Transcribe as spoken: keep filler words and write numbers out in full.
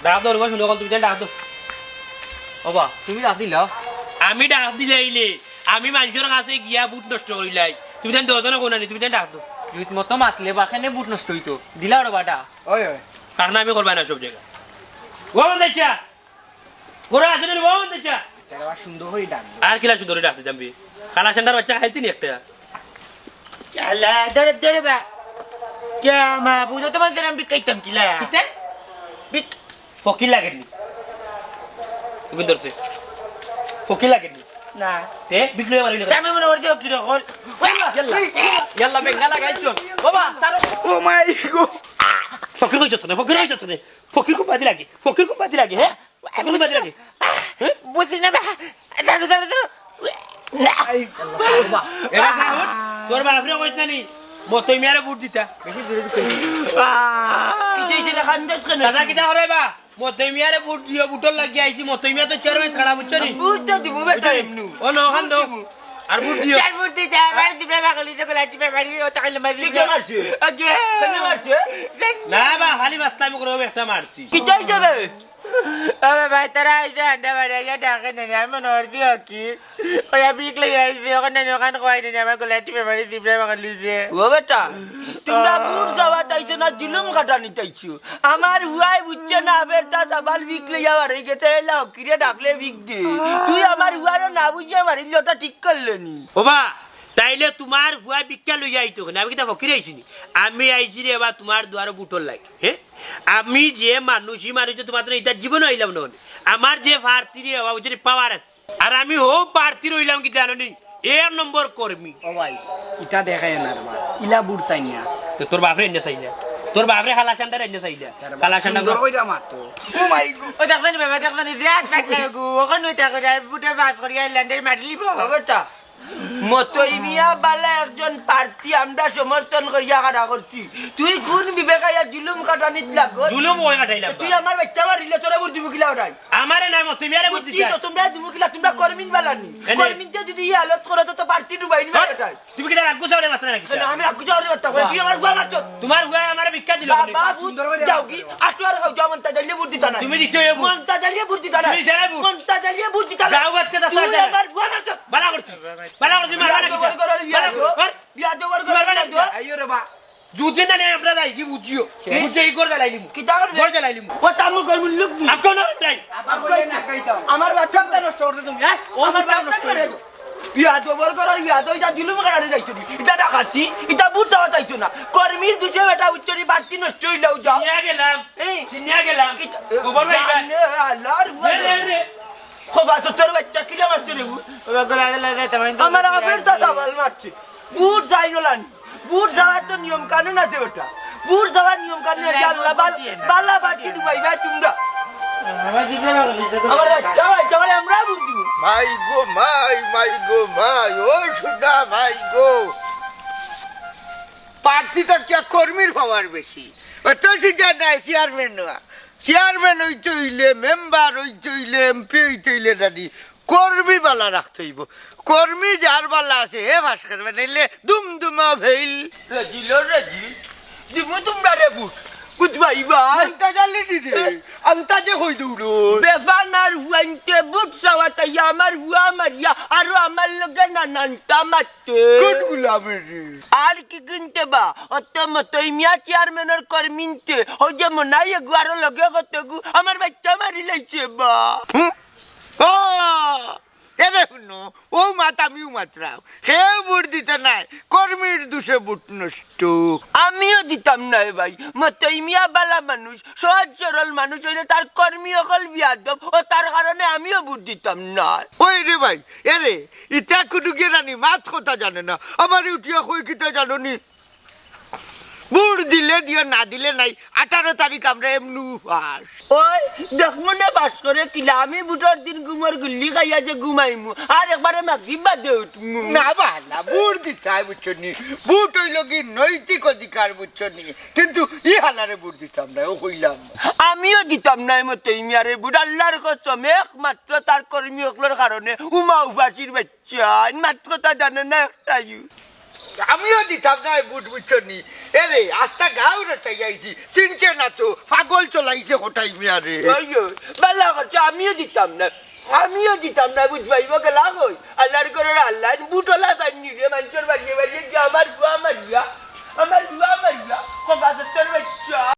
ডাক দেও রে বা, হুনো অখন, তুমি তাইন ডাক দেও। ওবা, তুমি ডাক দিলাও? আমি ডাক দিলাইলে, আমি মানষর কাছে গিয়া ভুট নষ্ট করিলাই। তুমি তাইন দুইজনে কও না নি, তুমি তাইন ডাক দেও। জুত মতো মাতলে বা কেনে ভুট নষ্ট অইতো? দিলাও রে বা ডাক। ওই, ওই। পাকনামি করবায় না সব জাগা। ও মন দেখিয়া। ঘরো আছো নি রে বা, ও মন দেখিয়া। তারা আবার সুন্দর করি ডাক দেও। আর কিলা সুন্দর করি ডাক দিতাম বে? কালা ষান্ডার বাইচ্চা খাইলতি নি একটা? কিলা, ধরে, ধরে বা। কিয়া মা, বুঝো তোমার জন্য আমি ভিক্ষা দিতাম কিলা? কিতা? ভিক- ফকির লাগেনি। ওকে ধরছে। ফকির লাগেনি। না। তে ভিক লইয়া বাড়ি তে আমি মনে করছি ফকির অকল। ইয়াল্লা, ইয়াল্লা, বেঙ্গা লাগাইছো। বাবা, সারো। ও মাই গো। ফকির কইছো তো না, ফকির কইছো তো না। ফকির কোন বাদি লাগে? ফকির কোন বাদি লাগে, হ্যাঁ? ফকির কোন বাদি লাগে? হ্যাঁ? বুঝি না বা। সারো, সারো, সারো। বাবা, এবার সারো। তোর বাপরে কইছ না নি? মতই মিয়ারে ভুট দিতা। বেশি জোরে দিতে। আহ। কিতা অইছে রে, কান্দছ কেনে? দাদা, কিতা করে বা? মতই মিয়ারে ভুট দিও, ভুটর লাগি আইছি, মতই মিয়া তো চেয়ারম্যান খাড়া, বুঝছো নি? ভুট তো দিমু বেটা বুঝছো নি? এমনু। ও নো, খান দো। ভুট দিমু। আর ভুট দিও। চার ভুট দিতে, আমার দিবে পাগল দিতে, গলা টিপে মারি, ও টাকা লম্বা দিবে। কে মারছে? ওকে। কেনে মারছে? না বা, খালি মাতলামি করো, একটা মারছি। কিতা অইছে বে? ও বাবা, তারা আইছে, আন্ডা মারি, আইয়া ডাকে নেনে, আমি মনে করছি কি? ওই আমি ইকলাই আইছি, ওখানে নেনে, ওখানে কয় নেনে, আমার গলা টিপে মারি, দিবে পাগল দিছে। ও বেটা, তোমরা ভুট চাওয়াত আইছো না জুলুম খাটানিত আইছো? আমার ফুয়ায় বুঝছে না, ফেরতা সাবাল ভিক লইয়া বারই গেছে, এলা ফকিরে ডাকলে ভিক দে। তুই আমার ফুয়ারে না বুঝিয়া মারিলে ওটা ঠিক করলে নি। ওবা, তাইলে তোমার ফুয়া ভিক্ষা লইয়া আইতো কেনে? আমি কিতা ফকির আইছি নি? আমি আইছি রে বা তোমার দুয়ারো ভুটর লাগি, হ্যাঁ? আমি যে মানুষ, ই মানুষ তো তোমার তো ইতা জীবনও আইলাম না। আমার যে প্রার্থী রে বা, বুঝছো নি, power আছে। আর আমি হউ প্রার্থী রইলাম কিতা জানো নি? এক নম্বর কর্মী। ও ভাই, ইতা দেখায় না রে বা। ইলা ভুট চাই না। তো তোর বাপরে এনে চাইলা। তোর বাপরে কালা ষান্ডারে এনে চাইলা। তার কালা ষান্ডা সুন্দর কইরা মাতো। ও মাই গো। ও দেখো নি বাবা, দেখো নি, যে আজ পাকলে গো। ওখানে ওইটা করে, আর ভুটে বাস করি, আর ল্যান্ডের মাটি লিব। ও বেটা, মতই মিয়া বালা একজন প্রার্থী আমরা সমর্থন করিয়া খাড়া করছি। তুই কোন বিবেকে আইয়া জুলুম খাটানিত লাগো? জুলুম ওই খাটাইলাম। তুই আমার বাইচ্চা মারিলে তোরে ভুট দিমু কিলা ওটাই? আমারে না, মতই মিয়ারে ভুট বুঝছি দিতা। তো, তোমরা দিমু কিলা, তোমরা কর্মীন বালা নি। এনে। কর্মীনতে যদি ই হালত করে তো, তো প্রার্থী ডুবাই নিবা ধর, এটাই। তুমি কিতা রাগ গুছাওরে মাত্র নাকি? না, আমি রাগ গুছাওরে মাত্র। তুই আমার ফুয়া মারছো। তোমার ফুয়া আমারে ভিক্ষা দিল কেনে? বাবা, ভুট যাও কি? আটো আর খাও, যাও, মন্তা জালিয়ে ভুট দিতা না। তুমি দিতে হইব। মন্তা জালিয়ে ভুট দিতা না। তুমি জানাই ভুট। মন্তা জালিয়ে ভুট দিতা না। গাঁও বাচ্চা তা তুই জানাই। আমার ফুয়া মারছো। বালা করছি। বালা করছি, মারবা না কিতা? বিয়া দেওয়ার করে বিয়া বালা দেওয়ার। কর। বিয়া দেওয়ার করে তোমার বিয়া বালা দেওয়ার। কিতা? আইও রে বা। যদি না নেই আমরা যাই কি বুঝিও। কে? বুঝে এই করে জ্বালাই নিমু। কিতা করবে? ঘর জ্বালাই নিমু। ও তামু কর মুল্লুক। আকো না নাই। আবার বলে না, কইতাম। আমার বাচ্চা নষ্ট করতে তুমি, হ্যাঁ? ও আমার বাচ্চা নষ্ট করে। বিয়া দেওয়ার করে বিয়া দেওয়া, ইটা জুলুম খাটানি যাইছো নি। ইটা ডাকাতি, ইটা ভুট চাওয়াত আইছো না। কর্মীর দুষে বেটা উচ্চরি বাড়তি নষ্ট হইলেও যাও। চিনিয়া গেলাম। এই। চিনিয়া গেলাম। কিতা? খবর পাইবা? জানে আল্লাহর রে, রে, রে। খোবা তো তোর বাচ্চা কিলা মারছে রে? আমার আবার তো সাবাল মারছে। ভুট চাই না লানি। ভুট চাওয়ার তো নিয়ম কানুন আছে বেটা। ভুট চাওয়ার নিয়ম কানুন আছে, আল্লাহ বাল-, বালা বাটি ডুবাইবা তোমরা। আমার বাচ্চা ভাই, সবাই আমরা ভুট দিব। মাই গো মাই, মাই গো মাই, ও সুনা মাই গো। প্রার্থী তো কে কর্মীর পাওয়ার বেশি। অত সিজন নাই চেয়ারম্যান হওয়া। চেয়ারম্যান হইতে হইলে, মেম্বার হইতে হইলে, এমপি হইতে হইলে দাদি কর্মী বালা রাখতে হইব। কর্মী যার বালা আছে, হে পাস করবে, নাইলে দুমদুমা ফেইল। রাজি লো রাজি, দিমু তোমরা রে ভুট। বুঝবাই ভাই? আন্তাজ আলি দিদি, আন্তাজে হই দৌড়ো। বেফানার ফুয়াইন্তে ভুট চাওয়াত আইয়া আমার ফুয়া মারিয়া আরো আমার লগে নানানটা মারতে। কোন গুলামের রে? আর কি কিনতে বা? অত মতই মিয়া চেয়ারম্যানর কর্মীন্তে। ও যে মনাই এগু আরো লগে কত গু আমার বাচ্চা মারি লাইছে বা। হুম? ও, এরে হুনো, ও মাত আমিও মাতরাম। কেউ ভুট দিতা নায়, কর্মীর দুষে ভুট নষ্ট। আমিও দিতাম নায় ভাই, মতই মিয়া বালা মানুষ, সহজ সরল মানুষ হইলে তার কর্মী অকল বিয়াদব, ও তার কারণে আমিও ভুট দিতাম নায়। ওই রে ভাই, এরে, ইতা কুটুকে রানি মাত কথা জানে না, আমারে উঠিয়া কই কিতা জানো নি? ভুট দিলে দিও, না দিলে নাই। আঠারো তারিখ আমরা এমনু উপাস। ওই, দেখমু নে পাস করে কিলা, আমি ভুটর দিন ঘুমর গুল্লি খাইয়া যে ঘুমাইমু, আর একবারে মাগরিব বাদে উঠমু। না বালা, ভুট দিতায় বুঝছো নি? ভুট হইল কি নৈতিক অধিকার বুঝছো নি? কিন্তু ই হালারে ভুট দিতাম না, ও কইলাম। আমিও দিতাম না এই মতো ইমিয়ারে ভুট, আল্লাহর কসম, একমাত্র তার কর্মী অকলর কারণে উমা উপাসির বাচ্চা, মাত কথা জানে না একটাইও। আমিও দিতাম না এই ভোট, বুঝছো নি? এরে, আস্তা গাঁও রটাই আইছি, চিনছে না তো, পাগল চলাইছে কটাই মিয়া রে। ওই, ওই, বালা করছো, আমিও দিতাম না, আমিও দিতাম না, বুঝবাই, ও গেলা কই? আল্লাহর ঘরর আল্লাহ, ভোটওয়ালা চাইনি রে, মানুষের বাড়িয়ে বাড়িয়ে গিয়া আমার গুয়া মারিয়া, আমার গুয়া মারিয়া, খোকা সত্তর বাচ্চা।